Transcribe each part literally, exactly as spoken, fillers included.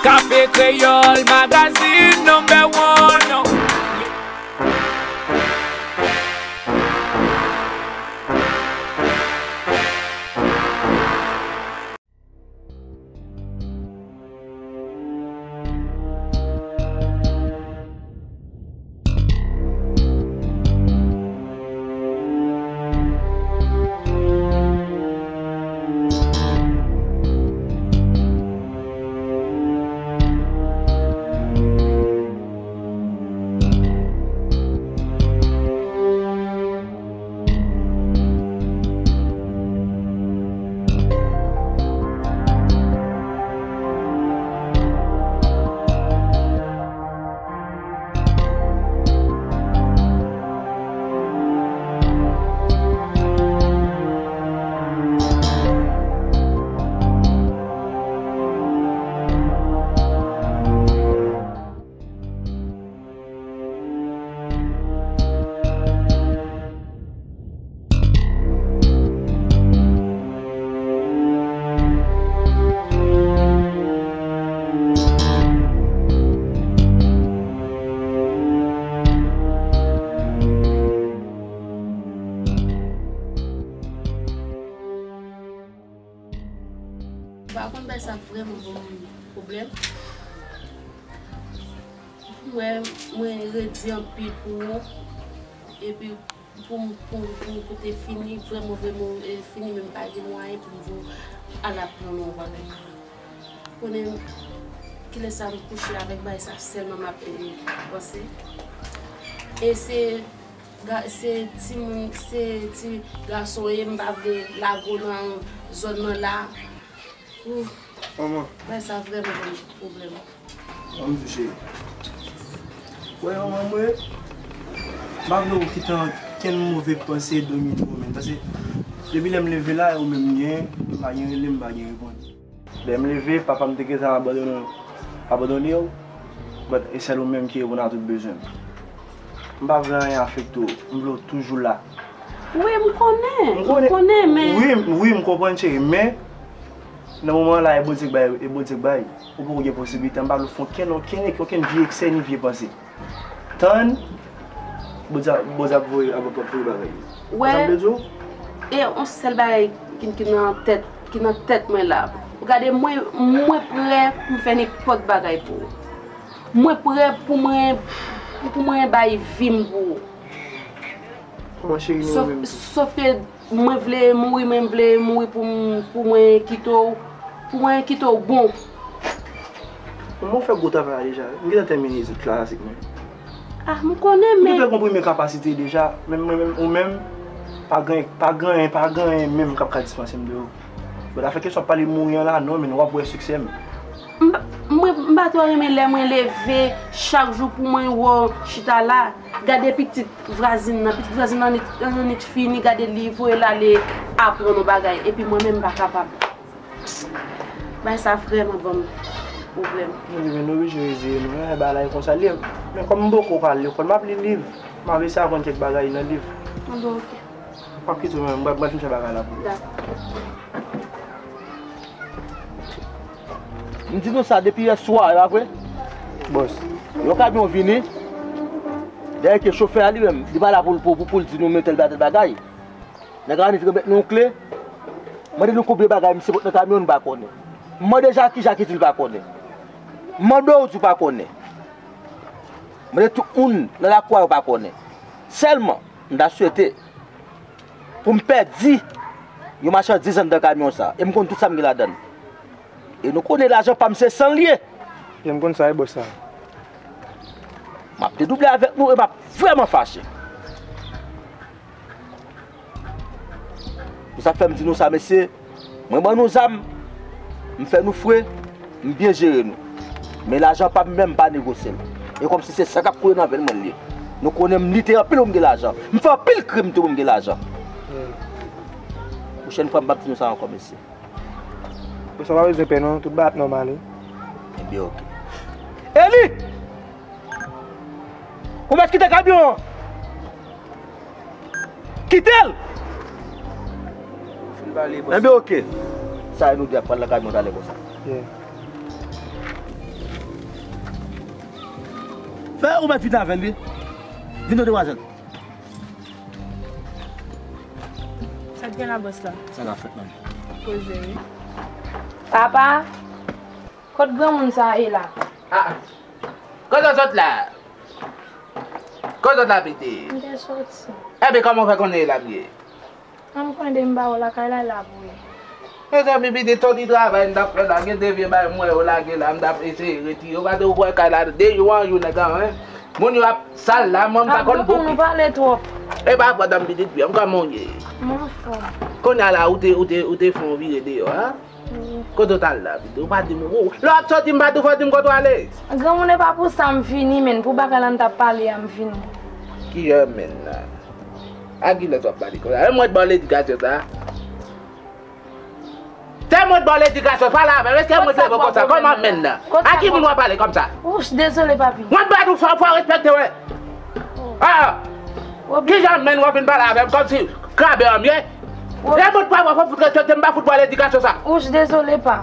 Kafe Kreyòl, magazine number one. Pa konn bagay sa vrèman ban m pwoblèm. Mwen, mwen redi anpil pou ou. Epi pou m, pou, pou, pou te fini, vrèman, vrèman, e, fini, men m pa gen mwayen pou m di w al aprann yon bagay. Konnen kilès sa m kouche avèk bagay sa sèlman m ap, e, panse. E se, ga- se timoun, se ti gason ye, m pa vle lage w nan zòn nan la. Ouh. Manman. Bagay sa vrèman ban m pwoblèm. Ban m di w, cheri. Wè, manman, mwen, m pa vle w kite ankenn move panse domine w menm. Paske depi lè m leve la, e ou menm m gen, m pa gen rele, m pa gen reponn. Lè m leve, papa m te gentan abandone, abandone w, but e sèl ou menm ki reponn a tout bezwen m. M pa vle anyen afekte w. M vle w toujou la. Wi, m konnen. M konnen, men wi, m- wi, m konprann, cheri, men nan moman la, e Bondye k bay, e Bondye k bay. Ou poko gen posiblite. M pa vle w fè okenn, okenn, okenn vye eksè ni vye panse. Tann, Bondye, Bondye ap voye, ap, ap voye bagay yo. Wè, sa m vle di w? E yon sèl bagay ki, ki nan tèt, ki nan tèt mwen la. Gade, mwen, mwen prè pou m fè nenpòt bagay pou ou. Mwen prè pou mwen, pou mwen bay vi m pou ou. Kòman cheri nou Sof, menm tou? Sof ke mwen vle mouri, mwen vle mouri pou m, pou mwen kite w, pou mwen kite w bon. Mwen fè gwo travay la deja. M gentan tèmine etid klasik mwen. Ah, m konnen, men. M gentan konprime kapasite deja. Men mwen menm, ou menm, pa gen, pa gen, pa gen menm k ap ka dispanse m de ou. But afè kesyon ap pale mouri an la, non, men w ap wè siksè m. M pa- mwen, m pa twò renmen lè mwen leve chak jou pou mwen wè w chita la. Gade pitit vwazin nan, pitit vwazin nan annik, annik fini, gade li voye l ale aprann yon bagay, epi mwen menm m pa kapab. Bagay sa vrèman ban m pwoblèm. Mwen di, men nou oblije reziye nou, men bagay la e konsa l ye. Men kòm m poko ka al lekòl, m ap li liv. M ap eseye aprann kèk bagay nan liv. Bon, oke. M ap kite w, men m pral, m pral fin fè bagay la pou ou. Dakò. M di nou sa depi yè swa, e pa vre? Bòs. Yon kamyon vini. Dèyè ke chofè a li menm, li pa la pou, pou, pou, pou l di nou men tèl bagay, tèl bagay. Nèg la annik remèt nou yon kle. Mande nou konbyen bagay misye pot nan kamyon, nou pa konnen. Mande Jaki, Jaki di l pa konnen. Mande w di w pa konnen. Mande tout moun nan lakou a, yo pa konnen. Sèlman, m ta swete pou m pèdi yon machandiz anndan kamyon sa. E m konn tout sa m gen ladan l. E nou konnen lajan pa m se san l ye. Jan m konn sa, e bòs sa. M ap dedouble avèk nou e m ap vrèman fache. Se sa k fè m di nou sa, mesye. Mwen ban nou zam, m fè nou fre, m byen jere nou. Men lajan pa m menm, m pa negosye l. E kòmsi se sa k ap koule nan venn mwen l ye. Nou konnen m lite anpil pou m gen lajan. M fè anpil krim tou pou m gen lajan. Pwochèn fwa, m p ap di nou sa ankò, mesye. Bòs, ou pa bezwen pè non, tout bagay ap nòmal, wi. Ebyen, oke. Eli! Ou mèt kite kamyon an! Kite l! Fin pale, bòs. Enben, oke. Sa e nou de ap pral nan kamyon talè konsa. Yeah. Fè ou mèt vin avè l, wi. Vin non, demwazèl. Sa k gen la, bòs la? Sa k ap fèt, manmi? Poze, wi. Papa, kot granmoun sa a ye la? Ah, kote w sot la? Kote w sot la, pitit? M te soti. Enben, kòman w fè konnen e la m ye? An m konnen depi m pa wè w lakay la, e la pou ye. Mezanmi, pitit, se yon ti travay m t ap fè la. Gen de vye bagay m wè yo lage la, m t ap eseye retire yo. Gade, ou wè kay la, de jou an jou, nèg an, en. Moun yo ap sal la, mwen m pa konn pou ki. Papa, nou pale twòp. E pa pwoblèm, pitit, pi, kòman w ye? M anfòm. Kounye a la, ou te, ou te, ou te fè yon vire deyò, a? Kote w t al la, pitit? Ou pa di m, ou, lè w ap soti, m pa di w fò di m kote w ale. Granmoun, e pa pou sa m vini, menn. Pou bagay la n t ap pale a, m vini. Ki yè, menn, la? A kilè w ap pale konsa? E mwen t ba w ledikasyon sa? Se mwen t ba w ledikasyon, pale avè m. Èske mwen t leve w konsa? Kòman, menn, la? A ki moun w ap pale konsa? Wouch, dezole, papi. Mwen t ba w fò, fò respekte w. Ah! Kijan menn w ap vin pale avè m kòmsi krabè an m ye? E mwen t pa wè fò fout respekte m, m pa fout ba w ledikasyon sa. Wouch, dezole, pa.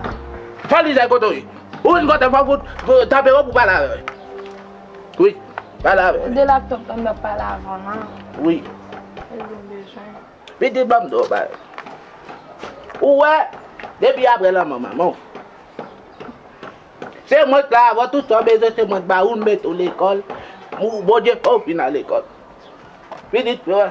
Fò lizay kote w ye. Ou vin kote m fò fout, euh, tanpe w pou pale avè m. Wi, pale avè m. De laptop la m t ap pale avan nan. Wi. E gen bezwen. Pitit, ban m di w bagay. Ou wè, depi apre lanmò manman w, se mwen k la avè w, tout sa w bezwen, se mwen k ba ou, m mete w lekòl. Ou, Bondye fè w fin al lekòl. Pitit, ou wè.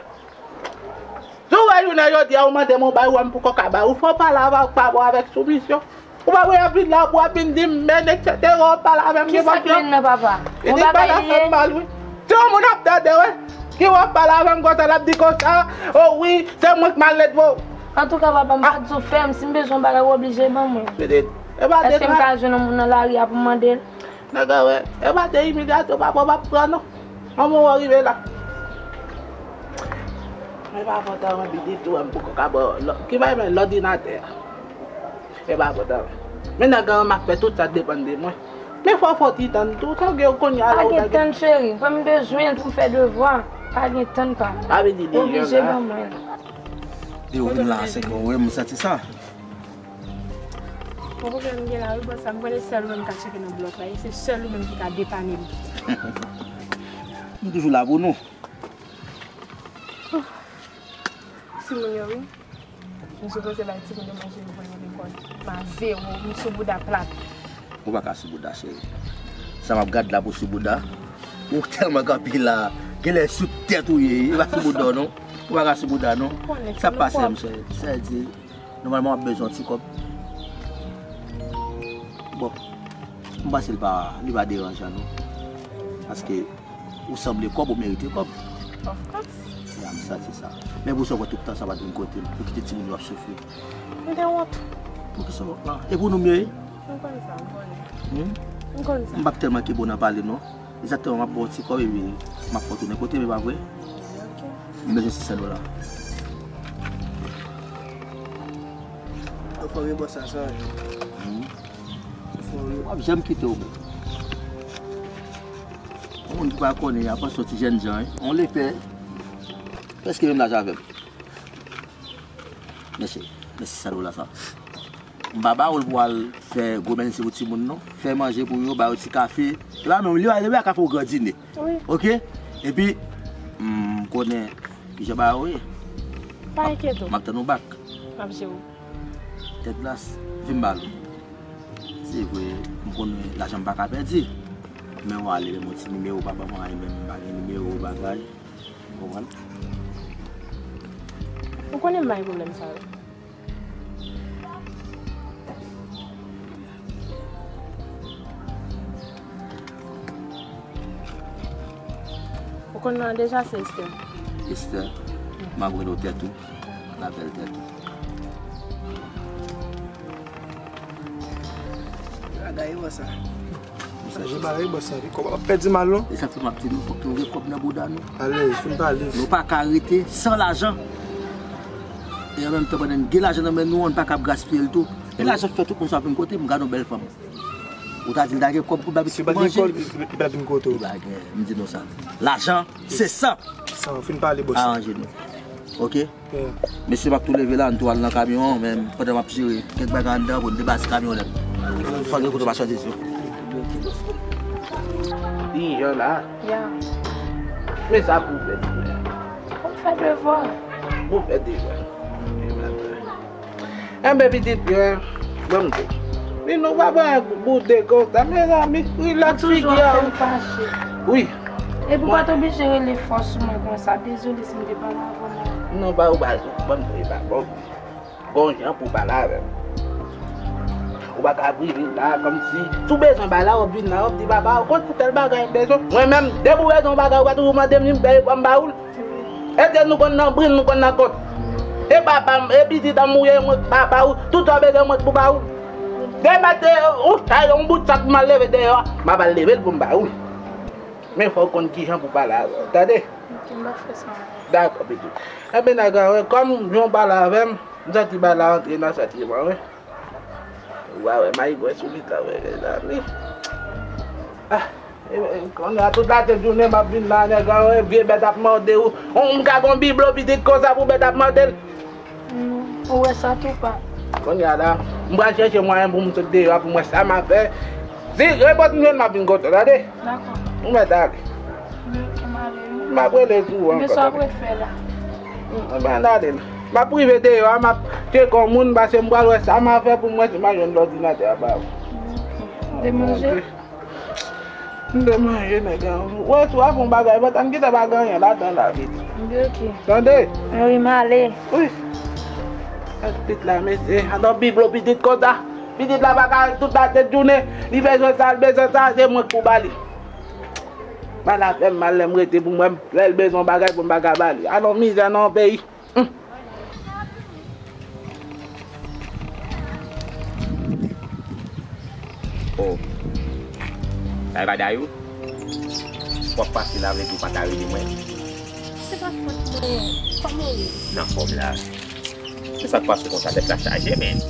Si w wè jounen jodi a, ou mande m yon bagay, ou wè m poko ka ba ou, fò w pale avè w pa bon avèk soumisyon. Ou pa wè y ap vin la, w ap vin di m, men, etsetera, w ap pale avè m. Kisa k vin nan, papa? Yon bagay li ye? Mal, wi. Si yon moun ap tande, wi, ki w ap pale avè m konsa, l ap di konsa, o wi, se mwen k malnèt vre. Antouka, papa, m pa di w fè m, si m bezwen yon bagay, w oblije ban mwen. Pitit, e pa de. Èske m ka jwenn yon moun nan lari a pou m mande l? Nèg a wè, e pa de imilyasyon papa w ap pran non. Kòman w rive la? E pa pòtan anvi di tou, m poko ka ba w lò-, ki bay men lòdinatè a. E pa pòtan. Men nèg an m ap fè tout sa depann de mwen. Men fò fò ti tann tou, sa w gen kounye a la. Pa gen tann, cheri. Mwen m bezwen l pou m fè devwa. Pa gen tann pa m. Sa vle di li oblije ban mwen l. Depi w vin la a senk è, wi, m santi sa. Bon, pwoblèm gen la, wi, bòs la. M konnen sèl ou menm ka tcheke nan blòk la, e se sèl ou menm ki ka depane m. M toujou la pou nou. Timoun yo, wi. M sipoze bay timoun yo manje, m voye yo lekòl. M a zewo, m sou bouda plat. Ou pa ka sou bouda, cheri. Sa m ap gad la pou sou bouda. Ou tèlman kanpe la, genlè sou tèt ou ye, e pa sou bouda w non. Ou pa ka sou bouda non. Sa pase, m cheri. Sa di, nòmalman w ap bezwen yon ti kòb. Bon, m panse l pa, li pa deranjan non. Paske ou sanble kòb, ou merite kòb. Of course. Ya, m santi sa. Men pou sa w wè tout tan sa w pa t vin kote m, ou kite timoun yo ap soufri. M gen wont. Poukisa w wont la? E pou nou m ye wi. M konn sa, m konnen. Hmm? M konn sa. M p ap tèlman kenbe w nan pale non. Egzakteman, m ap ba w ti kòb epi m ap fè w tounen kote m, e pa vre? Ok. M bezwen sis san dola. Ou fò wi bòs la, sa. Hmm. Ou fò wi. W ap janm kite w bon. Yon moun ki pa konnen, ap panse w ti jènjan, wi. On lepè. Prèske menm laj avè m. Mèsi. Mèsi, sa dola sa. M pa ba ou l pou al fè gwo mènsi pou timoun non. Fè manje pou yo, ba yo ti kafe. E pa menm, li pa, li pa ka fè w gran dine. Wi. Ok? Epi, m konnen kijan bagay yo ye. Pa enkyete w. M ap tann ou bak. M ap jere w. Tèt glas, vin m ba l. Se vre, m konnen lajan m pa ka pèdi. Men w ale, men yon ti nimewo, pa ban m anyen, men m pa gen nimewo, bagay. Ou konprann? Ou konnen m pa gen pwoblèm sa yo. Ou konn non an deja, se Esther. Esther, m ap rele w tèt ou. N ap fè l tèt ou. Bagay yo sa. Sa je bagay bòs sa, wi, kòb ap pèdi mal non. E sa fè m ap di nou, fòk nou gen kòb nan bouda nou. Alèz, fin pale. Nou pa ka rete san lajan. E an menm tan, pandan n gen lajan nan men nou an, n pa kab gaspiye l tou. E lajan fè tout moun sa vin kote m, gade yon bèl fanm. Ou ta di l ta gen kòb pou l bay pitit pou manje. Si pa gen kòb, li pa vin kote w. Li pa gen, m di nou sa. Lajan, se san. San, fin pale bòs. Aranje nou. Ok? Mesye, m ap tou leve la, n tou al nan kamyon an, men pandan m ap jere kèk bagay anndan pou n debase kamyonèt. Fò gen kote machandiz yo. Li jan la. Ya. Men sa pou w fè demen. Pou m fè devwa. Pou w fè devwa. Enben, pitit mwen, ban m di w. Ni nou pa pran boude konsa, mezanmi, rilaks figi a. Ou toujou ap fè m fache. Wi. Epi ou pa t oblije rele fò sou mwen konsa. Dezole si m te pale avè w mal. Non, pa ou pa, ban m di w, e pa bon. Gon jan pou w pale avè m. Ou pa ka vin la kòmsi, si w bezwen bagay la, w ap vin la, w ap di, "Papa, ou konn tèl bagay m bezwen." Mwen menm, depi w bezwen yon bagay, ou pa toujou mande m, ni m peye pou m ba ou l. Èske nou konn nan bri, nou konn nan kont? E papa m, e pitit an m ou ye, mwen k papa ou, tout sa w bezwen mwen k pou ba ou. Demen maten, yon chay, yon bout sak m al leve deyò a, m ap al leve l pou m ba ou l. Men fò w konn kijan pou w pale avè l, tande? Ok, m ap fè sa. Dakò, pitit. Enben, nèg la, wè, kòm jan w pale avè m, m santi bagay la rantre nan santiman, wi. Ou pa wè, mayi gwen sou li tan, wi, mezanmi. Ah, e, e, kounye a, tout latèt jounen, m ap vin la, nèg la, wè, vye bèt ap mòde ou. On, m ka gon biblo pitit konsa pou bèt ap mòde l. Hmm, ou wè sa tou, pa? Kounye a la, m pral chèche mwayen pou m sot deyò a, pou m wè sa m ap fè. Si repòt m jwenn, m ap vin kote w, tande? Dakò. Ou mèt ale. Wi, ok, m ale, wi. M ap rele tou ankò, tande? Men sa w ap fè la? Hmm, anben, ann ale. M ap rive deyò a, m ap tcheke yon moun, paske m pral wè sa m ap fè pou m wè si m a jwenn lòdinatè a ba ou. Wi, ok. De manje? Ok. M te manje, nèg la. Wè, si w ap fè yon bagay, pandan m gentan pa gen anyen ladan la, pitit. Ok. Tande? Wi, m ale. Wi. Ak pitit la, mesye. Adan biblo pitit konsa. Pitit la pa ka tout latèt jounen. Li bezwen sa, li bezwen sa, se mwen k pou ba li. Mal ap fè m mal lè m rete pou mwen. Lè l bezwen yon bagay pou m pa ka ba li. Alò, mizè nan yon peyi. Oh. Sa e pa Dayou? W ap pase la, vle di w pa ta rele mwen? Se pa fòt mwen. Kòman w ye? Nan fòm la. Se sa k pase konsa, tèt la chaje, men.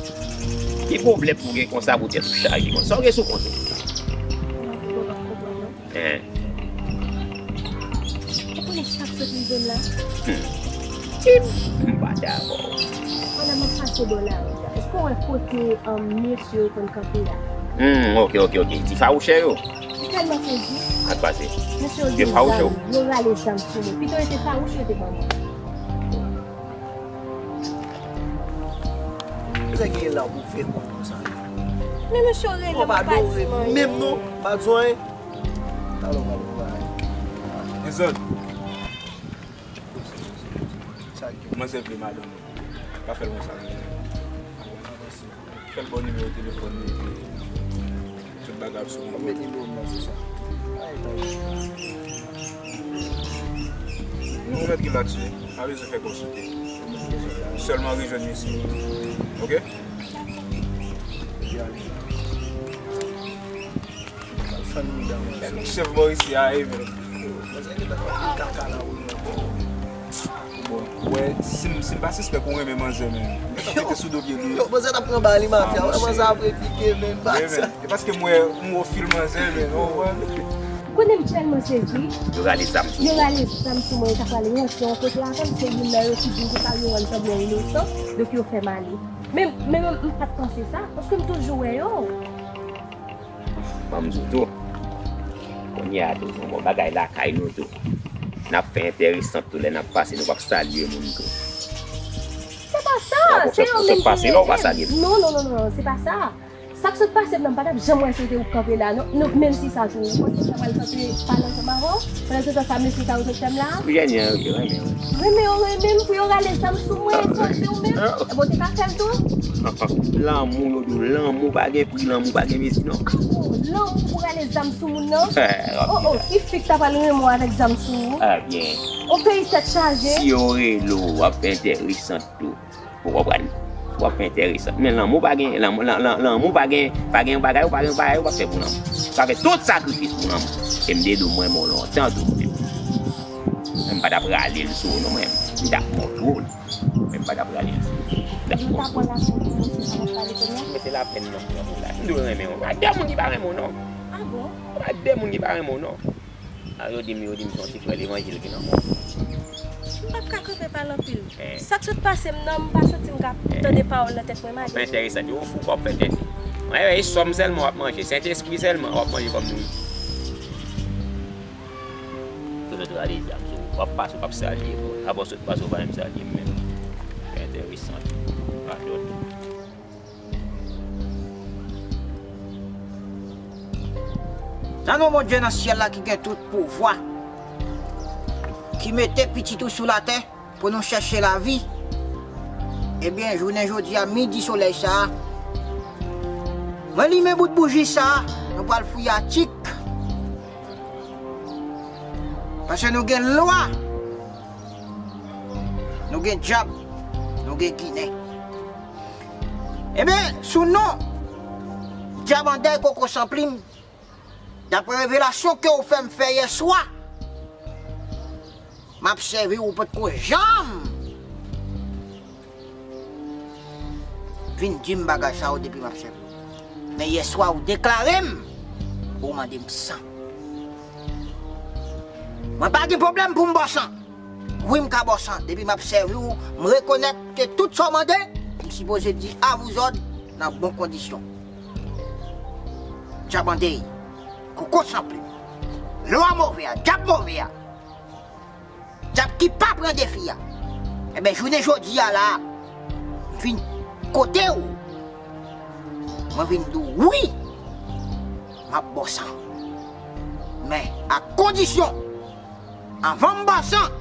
Ki pwoblèm pou gen konsa pou tèt ou chaje konsa? Sa w gen sou kont ou? Mwen pa konprann, non. Hein. Ou konnen sa k sot rive m la? Hmm. Tip, m pa dakò. Pandan m ap pase bò lari a, èske w wè kote, um, mesye yo konn kanpe a? Hmm, ok, ok, ok. Ti fawouchè yo? M tèlman sezi. Sa k pase? Mesye yo gen zam, yo rale zam sou mwen. Pito yo te fawouch, yo te ban mwen. Sa gen la pou fè kontan sa? Men mesye yo rele m, pa di m anyen. Menm non, pa di w anyen. Talè w pral wè. Dezòd. Manzè vle madanm. Pa fè l konsa. Fè l ba w nimewo telefòn li. Tout bagay ap sou mwen. Mwen met nimewo m nan sou sa. Ay, ay. Nou mèt gen laksè. Pa bezwen fè kò sote. Sèlman rejwenn mesye. Ok? Fann mouda manzè. Chèf bò isi a, e, men. Manzè gentan ap kaka la, wi, men. Bon, wè, si m, si m pa sispèk ou renmen manzè, men. M gentan pete sou do pye li. Yo, manzè t ap pran bal, wi, mafya. Wè, manzè ap replike, men. Wi, men. E paske m wè, m wè w fil manzè, men, ou konprann? Ou konnen m tèlman sezi. Yo rale zam sou mwen. Yo rale zam sou mwen, yo ta pral rantre yon kote avè m, se youn nan yo ki di m konsa, yo wè m sanble yon inosan, donk yo fè m ale. Men, men, men, m pa t panse sa, paske m toujou wè yo. Ban m di w tou. Kounye a tou, bon, bagay lakay nou tou. N ap fè enteresan tou, lè n ap pase, nou p ap salye moun tou. Se pa sa, se yo menm ki rele m. Non, non, non, non, non, se pa sa. Sa k sot pase m nan, m pa t ap janm wè se te ou k kanpe la, non, non, menm si sa tou, ou panse m ta pral kanpe pale ansanm avè w? Pandan se tan sa, mesye sa yo sot fè m la? Wi, renmen, wi, renmen, wi. Renmen yo renmen m pou yo rale zam sou mwen, sonje ou menm? Ebyen, w te ka fè l tou? Lanmou, yo di w, lanmou pa gen pri, lanmou pa gen mezi, non. Oh, lanmou pou rale zam sou moun, non? Oh, oh, ki fi k ta pral renmen w avèk zam sou ou? Ebyen. On peyi tèt chaje. Si yo rele w, w ap enteresan tou. Ou konprann? W ap fè enteresan. Men lanmou pa gen, lanmou, lan-, lan-, lanmou pa gen, pa gen bagay, ou pa gen bagay, ou pa fè pou lanmou. Ou ka fè tout sakrifis pou lanmou. E m te di w, mwen, mwen lontan tou, mwen. Men m pa t ap rale l sou ou, non, mwen. M t ap montre w l. Men m pa t ap rale l sou ou. M t ap montre w l. Men se lapenn nan m pran pou w la. M di w renmen w. Pa de moun ki pa renmen w, non. Ah bon? Pa de moun ki pa renmen w, non. A, yo di m, yo di m se yon ti frè levanjil ki nan men w. M p ap ka kanpe pale anpil. Eh. Sa k sot pase m nan, m pa santi m ka tande pawòl nan tèt mwen, m ale. Fè enteresan, yo fou kòb fè tèt. Mwen, e sòm sèlman w ap manje, Sentespri sèlman w ap manje kòm nouri. Sot rale zam sou ou, w ap pase, w p ap salye moun. Apre w sot pase, w pa menm salye m menm. Enteresan. Pa jòt. Nan non Bondye nan syèl la ki gen tout pouvwa, ki mete pitit ou sou latè pou nou chèche lavi, ebyen, jounen jodi a, midi solèy sa a, mwen limen bout bouji sa a, nou pral fouye atik. Paske nou gen lwa, nou gen dyab, nou gen ginen. Ebyen, sou non Djabandèy Koko San Plim, daprè revelasyon ke w fè m fè yè swa, m ap sèvi w, ou potko janm vin di m bagay sa yo depi m ap sèvi w. Men yè swa ou deklare m, ou mande m san. Mwen pa gen pwoblèm pou m ba w san. Wi, m ka ba w san. Depi m ap sèvi w, m rekonèt ke tout sa w mande, m sipoze di a vouzòd nan bon kondisyon. Djabandèy, Koko San Plim, lwa move a, dyab move a. Dyab ki pa pran defi a. Enben, jounen jodi a la, m vin kote w. Mwen vin di w wi, m ap ba w san. Men, ak kondisyon, anvan m ba w san,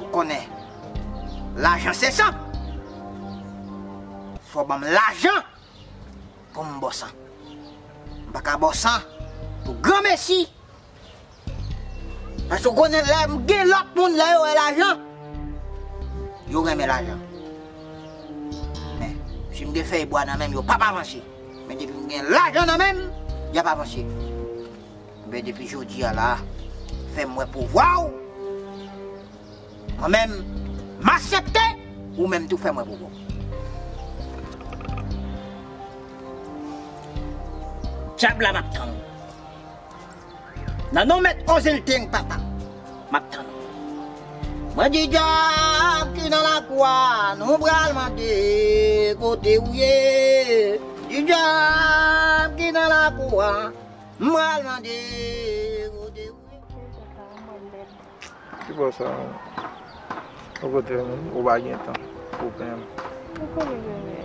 ou konnen, lajan se san. Fò w ban m lajan pou m ba w san. M pa ka ba w san pou granmesi. Paske w konnen lè m gen lòt moun, lè yo wè lajan, yo renmen lajan. Men, si m gen fèy bwa nan men m, yo p ap avanse. Men depi m gen lajan nan men m, y ap avanse. Men depi jodi a la, fè m wè pouvwa w. Mwen menm, m aksepte, ou menm tou fè mwen pouvwa w. Dyab la, m ap tann ou. Nan non Mèt Ozenlteng, papa, m ap tann ou. Mwen di dyab ki nan lakou a, nou pral mande kote ou ye. Di dyab ki nan lakou a, m pral mande kote ou ye. Ki bò sa? Ou kote menm, ou pa gen tan pou plenn. Ou konnen bebe.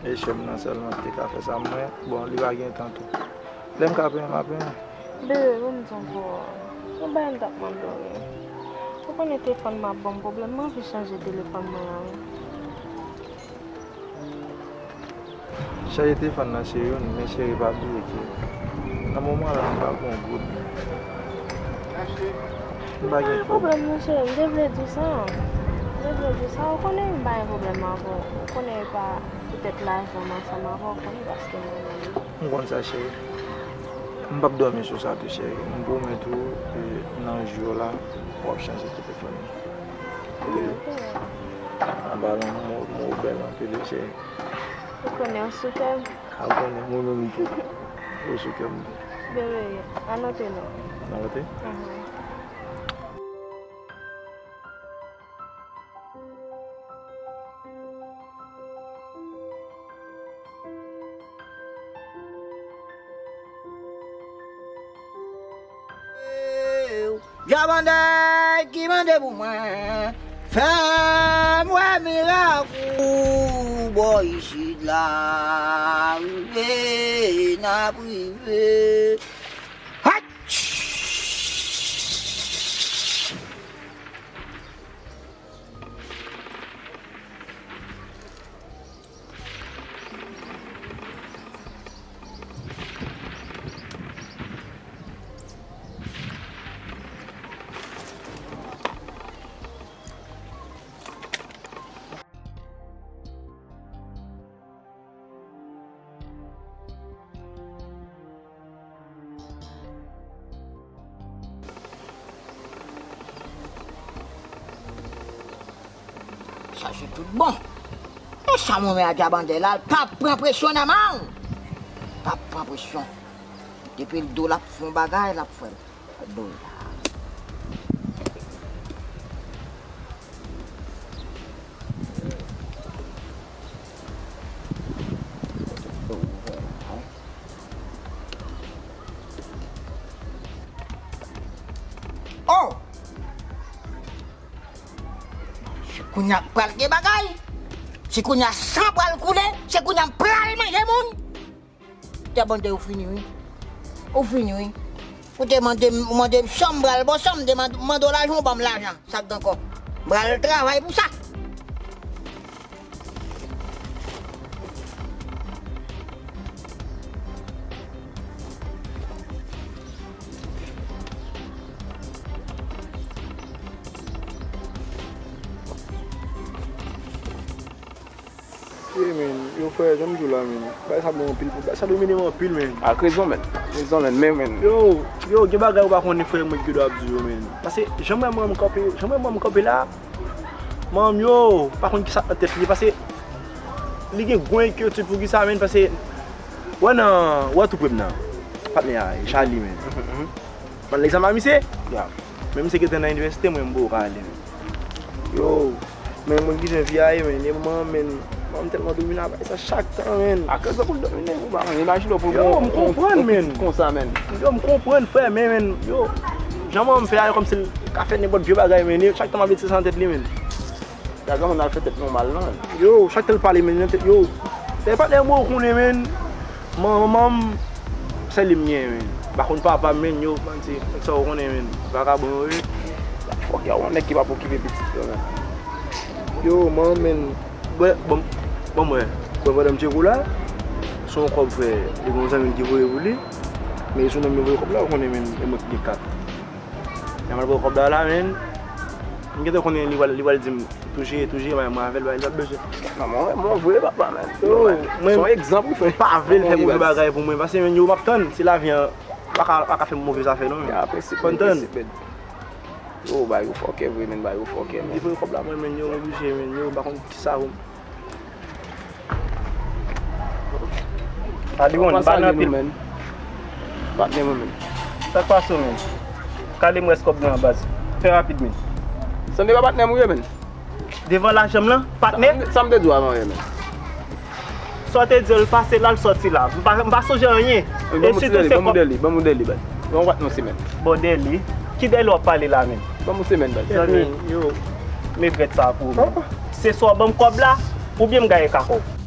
E chè m nan sèlman ki te ka fè sa mwen. Bon, li pa gen tan tou. Lè m ka penyen, m a penyen. Bebe, ban m di yon pawòl. Yon bagay m t ap mande w, wi. Ou konnen telefòn mwen ap ban m pwoblèm, mwen anvi chanje telefòn mwen an, wi. Chanje telefòn nan se youn, men cheri, pa bliye ke nan moman la, m pa gen yon goud. M pa gen kòb. Pwoblèm, monchè, m te vle di w sa. M te vle di w sa. Ou konnen m pa gen pwoblèm avè w. Ou konnen e pa poutèt lajan m ansanm avè w, ou konnen, paske m renmen w. M konn sa, cheri. M p ap dòmi sou sa tou, cheri. M pwomèt ou, e, nan jou yo la, w ap chanje telefòn nan. Ok? Ok. Anba lanmou, ou bèl anpil, wi, cheri. Ou konnen ou sou kè m. A, ou konnen, mwen menm tou. Ou sou kè m tou. Bebe, ann antre non. Ann antre? Ahan. Djabandèy ki mande pou mwen, fè m wè mirak ou bò isit la, rive n ap rive. Hach! Sa se tout bon. E sa mwen men a Djabandèy la, l pa pran presyon nan men w. Pa pran presyon. Depi l di w l ap fè yon bagay, l ap fè l. Dola. Kounye a pral gen bagay. Si kounye a san pral koule, se kounye a m pral manje moun. Tè Bondye, ou fini wi. Ou fini wi. Ou te mande m, ou mande m san m pral ba w, san m te mande, mande w lajan, ou ban m lajan. Sa k gen ankò? M pral travay pou sa. Ye, men, yo, frè, jan m di w la, men, bagay sa bon anpil, bagay sa domine m anpil, men. Ak rezon, men. Rezon, men, men, men. Yo, yo, gen bagay ou pa konnen, frè, mwen, ki dwa ap di yo, men. Paske, jan mwen, mwen, m kanpe, jan mwen, mwen, m kanpe la, manman m yo pa konn kisa nan tèt li, paske li gen gwo enkyetid pou kisa, men, paske, wè nan, wè tou pre m nan, patnè a, Charlie, men. Ban egzanp a misye. Men misye gentan nan inivèsite, mwen m poko ka ale, men. Yo, men mwen ki jan vi a ye, men, e manman m, men, manman m tèlman domine avèk sa chak tan, men. Ak rezon pou l domine, ou pa konn, imajine w pou yo, m konprann, men. Konsa, men. Yo, m konprann, frè, men, men, yo, jan manman m fè a, yo kòmsi l ka fè nenpòt vye bagay, men, chak tan m ap mete sa nan tèt li, men. Gade jan moun al fè tèt nou mal, non, men. Yo, chak tan l pale, men, nan tèt, yo. Lè patnè m, ou konnen, men. Manman m, sèl li m gen, men. M pa konn papa m, men, yo, man, se nèg sa ou konnen, men. Vakabon yo ye. Fòk y a yon nèg ki p ap okipe pitit yo, men. Yo, man, men. Bon, bon, bon, mwen. Bon, pandan m tcheke w la, se yon kòb, frè, li gen yon zanmi l ki voye pou li. Men se yon nonm yo voye kòb la, ou konnen, men, e mwen ki gen kat. Lè m al voye kòb la, la, men. M gentan konnen li pral, li pral di m, Touche, touche, mwen, mwen avè l, bay li pa bezwen. Non, mwen, mwen vre, papa, men. Yo, mwen, se yon egzanp, wi, frè. Pa vle l fè move bagay pou mwen, paske, men, yo, m ap tann, si lavi an pa ka, pa ka fè m move zafè, non, men. Konn tann. Yo, bay ou fòkè, vre, men, bay ou fòkè, men. Li voye kòb la, mwen, men, yo, m oblije, men, yo, m pa konn kisa pou m. Adiwon, pa nan pil. Patnè mwen, men. Sa k pase w, men? Kale m rès kòb mwen an, baz. Fè rapid, men. Sa n te pa patnè m, wi, men. Devan lajan m lan, patnè? Sa m te di w avan, wi, men. Sa w te di l pase la, l sòti la. M pa, m pa sonje anyen. E sitou se kòb. Ban m dèyè li, ban m dèyè li, baz. Ban m patnè w semèn. Bon, dèyè li. Ki dèyè w ap pale la, men? Ban m semèn, baz. Zanmi, yo, m regrèt sa pou ou, men. Se swa w ban m kòb la, oubyen m gaye kaka w.